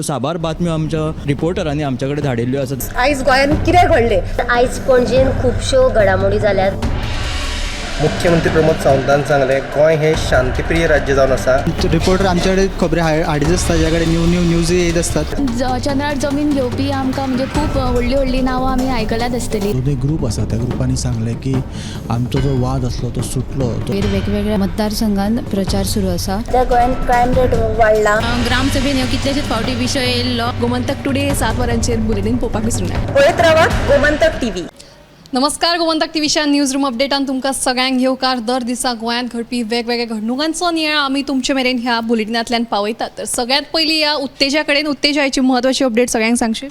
साबार बातम्यो आमच्या रिपोर्टरांनी आमच्या कडेन धाडिल्ल्यो आसात. आयज गोंयांत कितें घडलें? आयज पणजेन खुबश्यो घडामोडी जाल्यात. मुख्यमंत्री प्रमोद सावंतान सांगलें, गोंय हें शांतीप्रिय राज्य जावन आसा. रिपोर्टर आमच्याकडे खबरी हाडीत आसता, ज्या कडेन न्यू न्यू न्यूजय येयत आसतात. चंद्रार जमीन घेवपी आमकां म्हणजे खूब व्हडलीं व्हडलीं नांवां आमी आयकल्यात आसतलीं. दोनूय ग्रूप आसा, त्या ग्रुपांनी सांगलें की आमचो जो वाद आसलो तो सुटलो तो. वेगवेगळ्या मतदारसंघात प्रचार सुरू आसा. सध्या गोंयांत क्रायम रेट वाडला. ग्रामसभेन ह्यो कितलेशेच फावटी विशय येयल्लो. गोमंतक टुडे 7 वरांचेर बुलेटीन पळोवपाक विसरूं नाका. पळयत रावा गोमंतक टीव्ही. नमस्कार, गोमंतक टीव्हीच्या न्यूज रूम अपडेटान तुमकां सगळ्यांक येवकार. दर दिसा गोंयांत घडपी वेगवेगळ्या घडणुकांचो नियाळ आमी तुमचे मेरेन ह्या बुलेटिनांतल्यान पावयतात. तर सगळ्यांत पयलीं ह्या उत्तेजा कडेन, उत्तेजाची म्हत्वाची अपडेट सगळ्यांक सांगशी.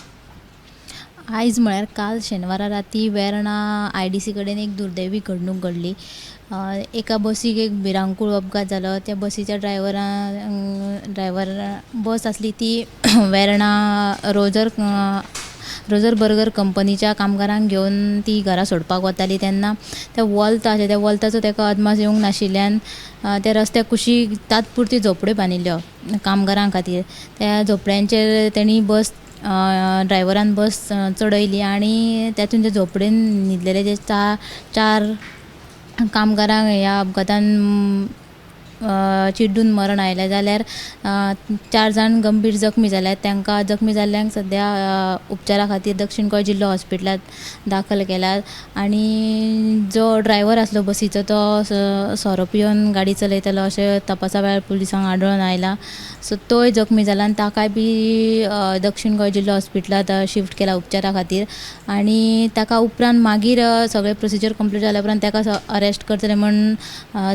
आयज म्हळ्यार काल शेनवारा राती वेर्णा IDC कडेन एक दुर्दैवी घडणूक घडली. एका बसीक एक भिरांकूळ अपघात जालो. त्या बसीच्या ड्रायव्हर बस आसली ती वेर्णा रोजर बर्गर कंपनीच्या कामगारांक घेवन ती घरा सोडपाक वताली तेन्ना त्या वोल्त आसलें, त्या वोल्ताचो ताका अदमास येवंक नाशिल्ल्यान त्या रस्त्या कुशीक तात्पुरती झोपड्यो बांदिल्ल्यो कामगारां खातीर. त्या झोपड्यांचेर तेणी बस ड्रायव्हरान बस चडयली आनी तातूंत ते झोपडेन न्हिदलेले जे चार कामगारांक ह्या अपघातान चिड्डून मरण आयलें, जाल्यार 4 जाण गंभीर जखमी जाल्यात. तांकां जखमी जाल्ल्यांक सद्या उपचारा खातीर दक्षीण गोंय जिल्लो हॉस्पिटलांत दाखल केल्यात. आनी जो ड्रायव्हर आसलो बसीचो तो सोरो पिवन गाडी चलयतालो अशें तपासा वेळार पुलिसांक आढळून आयला. सो तोय जखमी जाला आनी ताकाय बी दक्षीण गोंय जिल्लो हॉस्पिटलांत शिफ्ट केला उपचारा खातीर. आनी ताका उपरांत मागीर सगळें प्रोसिजर कंप्लीट जाल्या उपरांत ताका अरेस्ट करतले म्हूण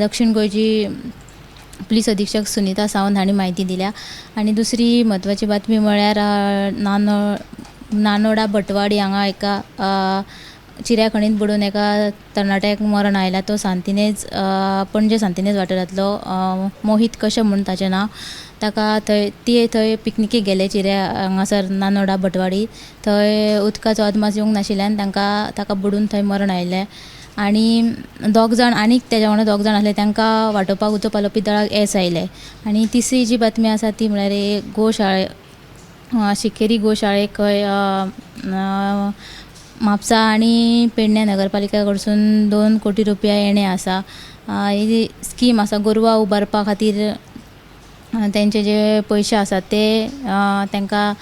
दक्षीण गोंयची पुलीस अधीक्षक सुनीता सावंत हांणी म्हायती दिल्या. आनी दुसरी म्हत्वाची बातमी म्हळ्यार नानोडा भटवाडी हांगा एका चिऱ्या खणींत बुडून एका तरणाट्याक मरण आयला. तो सांतिनेज, पणजे सांतिनेज वाठारांतलो, मोहीत कश्यप म्हूण ताचें नांव. ताका थंय ते थंय पिकनिकेक गेले चिऱ्या हांगासर नानोडा भटवाडी, थंय उदकाचो अदमास येवंक नाशिल्ल्यान ताका बुडून थंय मरण आयलें. आनी दोग जाण आनीक तेज्या वांगडा दोग जाण आसले तांकां वाटोवपाक उजो पालोवपी दळाक येस आयलें. आनी तिसरी जी बातमी आसा ती म्हळ्यार एक गोशाळे, शिकेरी गोशाळेक खंय म्हापसा आनी पेडण्या नगरपालिका कडसून 2 कोटी रुपया येणे आसा. ही स्कीम आसा गोरवां उबारपा खातीर तेंचे जे पयशे आसात ते तांकां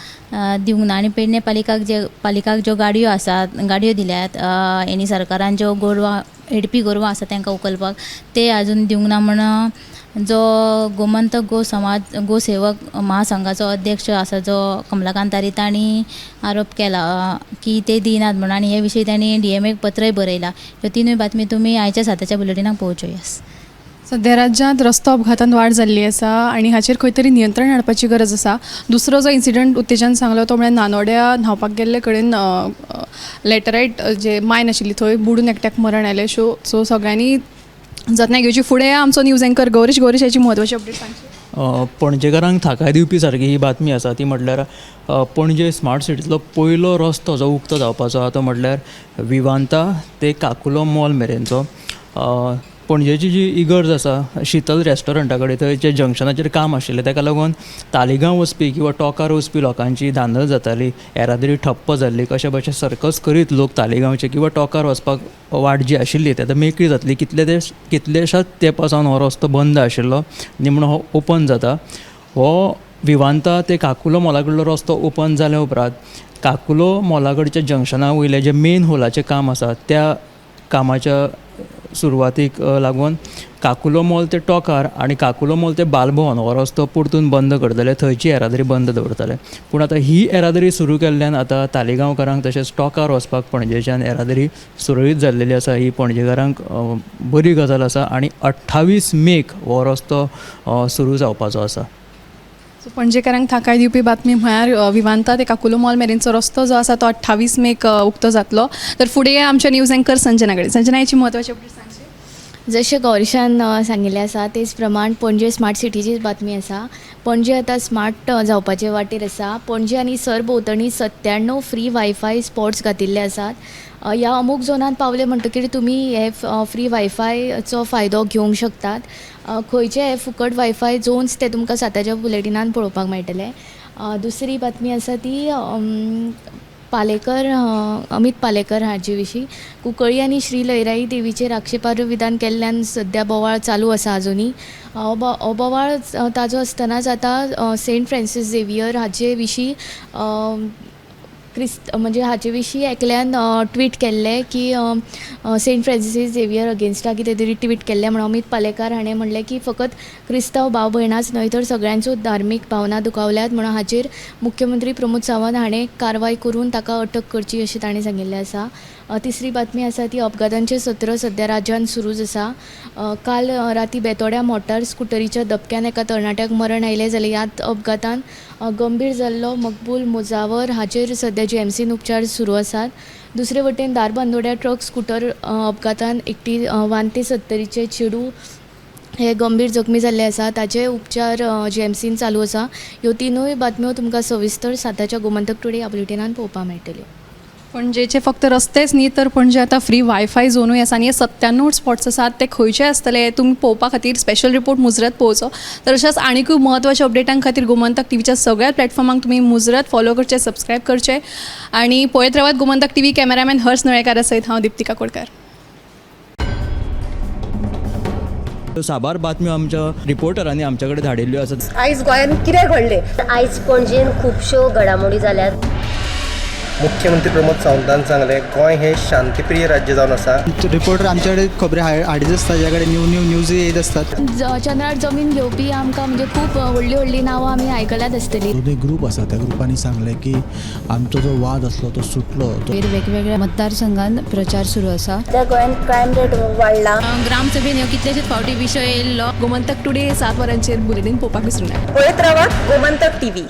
दिवंक ना. आनी पेडणे पालिकाक ज्यो गाडयो आसात, गाडयो दिल्यात आनी सरकारान ज्यो गोरवां हेडपी गोरवां आसा तांकां उखलपाक ते आजून दिवंक ना म्हण जो गोमंतक गो समाज गोसेवक महासंघाचो अध्यक्ष आसा जो कमलाकांत तारी तांणी आरोप केला की ते दिनात म्हूण. आनी हे विशीं तांणी DMAक पत्रय बरयलां. ह्यो तिनूय बातमी तुमी आयच्या 7च्या बुलेटिनाक पळोवच्यो. येस. सध्या राज्यांत रस्तो अपघातांत वाड जाल्ली आसा आनी हाचेर खंय तरी नियंत्रण हाडपाची गरज आसा. दुसरो जो इन्सिडंट उत्तेजान सांगलो तो म्हळ्यार नानोड्या न्हांवपाक गेल्ले कडेन लॅटरायट जे मायन आशिल्ली थंय बुडून एकट्याक मरण आयलें. सो सगळ्यांनी जतनाय घेवची. फुडें आमचो न्यूज एंकर गौरीश, गौरीश हाची म्हत्वाची अपडेट सांगची. पणजेकारांक थाकाय दिवपी सारकी ही बातमी आसा ती म्हटल्यार पणजे स्मार्ट सिटींतलो पयलो रस्तो जो उक्तो जावपाचो आसा तो म्हटल्यार विवांता ते काकुलो मॉल मेरेनचो. पणजेची जी इगर्ज आसा शीतल रेस्टॉरंटा कडेन थंय जे जंक्शनाचेर काम आशिल्लें ताका लागून तालिगांव वचपी किंवा टोकार वचपी लोकांची धांदल जाताली, येरादारी ठप्प जाल्ली. कशे भशेन सर्कस करीत लोक तालिगांवचे किंवा टोकार वचपाक वाट जी आशिल्ली ती आतां मेकळी जातली. कितलेशाच तेंपा सावन हो रस्तो बंद आशिल्लो, निमणो हो ओपन जाता. हो विवांता ते काकुलो मॉला कडलो रस्तो ओपन जाल्या उपरांत काकुलो मॉला कडच्या जंक्शना वयलें जें मेन होलाचें काम आसा त्या कामाच्या सुरवातीक लागून काकुलो मॉल ते टोकार आनी काकुलो मॉल ते बालभवन हो रस्तो परतून बंद करतले, थंयची येरादारी बंद दवरतले. पूण आतां ही येरादारी सुरू केल्ल्यान आतां तालिगांवकारांक तशेंच टोकार वचपाक पणजेच्यान येरादारी सुरळीत जाल्लेली आसा. ही पणजेकारांक बरी गजाल आसा आनी 28 मेक हो रस्तो सुरू जावपाचो आसा. सो पणजेकारांक थाकाय दिवपी बातमी म्हळ्यार विवांता ते काकुलो मॉल मेरेनचो रस्तो जो आसा तो 28 मेक उक्तो जातलो. तर फुडें आमच्या न्यूज एंकर संजना कडेन. संजना, हाची म्हत्वाची अपडेट सांगची. जशें गौरीशान सांगिल्लें आसा तेच प्रमाण पणजे स्मार्ट सिटीची बातमी आसा. पणजे आतां स्मार्ट जावपाचे वाटेर आसा. पणजे आनी सरभोंवतणी 97 फ्री वायफाय स्पॉट्स घातिल्ले आसात. ह्या अमूक झोनांत पावले म्हणटकीर तुमी हे फ्री वायफायचो फायदो घेवंक शकतात. खंयचे हे फुकट वायफाय झोन्स ते तुमकां साताच्या बुलेटिनान पळोवपाक मेळटले. दुसरी बातमी आसा ती पालेकर, अमीत पालेकर हाचे विशीं. कुंकळ्ळी आनी श्री लयराई देवीचेर आक्षेपार्ह विधान केल्ल्यान सद्या बोवाळ चालू आसा आजुनूय. हो बोवाळ ताजो आसतनाच आतां सेंट फ्रांसीस झेवियर हाचे विशीं क्रिस्त म्हणजे हाचे विशीं एकल्यान ट्वीट केल्लें की सेंट फ्रांसीस झेवियर अगेन्स्टा कितें तरी ट्वीट केल्लें म्हणून अमीत पालेकार हाणें म्हणलें की फकत क्रिस्तांव भाव भयणांच न्हय तर सगळ्यांच्यो धार्मीक भावना दुखावल्यात म्हणून हाचेर मुख्यमंत्री प्रमोद सावंत हाणें कारवाय करून ताका अटक करची अशें ताणें सांगिल्लें आसा. तिसरी बातमी आसा ती अपघातांचें सत्र सद्या राज्यांत सुरूच आसा. काल राती बेतोड्या मोटार स्कुटरीच्या धपक्यान एका तरणाट्याक मरण आयलें जाल्यार ह्याच अपघातान गंभीर जाल्लो मकबूल मुजावर हाचेर सद्या जीएमसीन उपचार सुरू आसात. दुसरे वटेन धारबांदोड्या ट्रक स्कुटर अपघातान एकटी वांते सत्तरीचे चेडूं हे गंभीर जखमी जाल्ले आसा. ताचे उपचार जीएमसीन चालू आसा. ह्यो तिनूय बातम्यो तुमकां सविस्तर साताच्या गोमंतक टुडे ह्या बुलेटिनान पळोवपाक मेळटल्यो. पणजेचे फक्त रस्तेच न्ही तर पणजे आतां फ्री वायफाय झोनूय आसा आनी हे 97 स्पॉट्स आसात ते खंयचे आसतले तुमी पळोवपा खातीर स्पेशल रिपोर्ट मुजरत पळोवचो. तर अशाच आनिकूय म्हत्वाच्या अपडेटां खातीर गोमंतक टीव्हीच्या सगळ्या प्लॅटफॉर्मांक तुमी मुजरत फॉलो करचे, सबस्क्रायब करचे आनी पळयत रावात गोमंतक टीव्ही. कॅमेरामॅन हर्ष नळेकारा सयत हांव दीप्तिका कोडकर. साबार बातम्यो आमच्या रिपोर्टरांनी आमच्या कडेन धाडिल्ल्यो आसात. आयज गोंयांत कितें घडलें? आयज पणजेन खुबश्यो घडामोडी जाल्यात. मुख्यमंत्री प्रमोद सावंतान सांगलें, गोंय हें शांतीप्रिय राज्य जावन आसा. रिपोर्टर आमचे कडेन खबरी हाडीत आसता, ज्या कडेन न्यू न्यू न्यूज येयत आसतात. चंद्रार जमीन घेवपी आमकां म्हणजे खूब व्हडलीं व्हडलीं नांवां आमी आयकल्यात आसतलीं. दोनूय ग्रूप आसा त्या ग्रुपांनी सांगलें की आमचो जो वाद आसलो तो सुटलो. वेगवेगळ्या मतदारसंघात प्रचार सुरू आसा. सद्या गोंयांत क्रायम रेट वाडला. ग्रामसभेन ह्यो कितलेशेच फावटी विशय येयल्लो. गोमंतक टुडे 7 वरांचेर बुलेटीन पळोवपाक विसरूं नाका. पळयत रावात गोमंतक टीव्ही.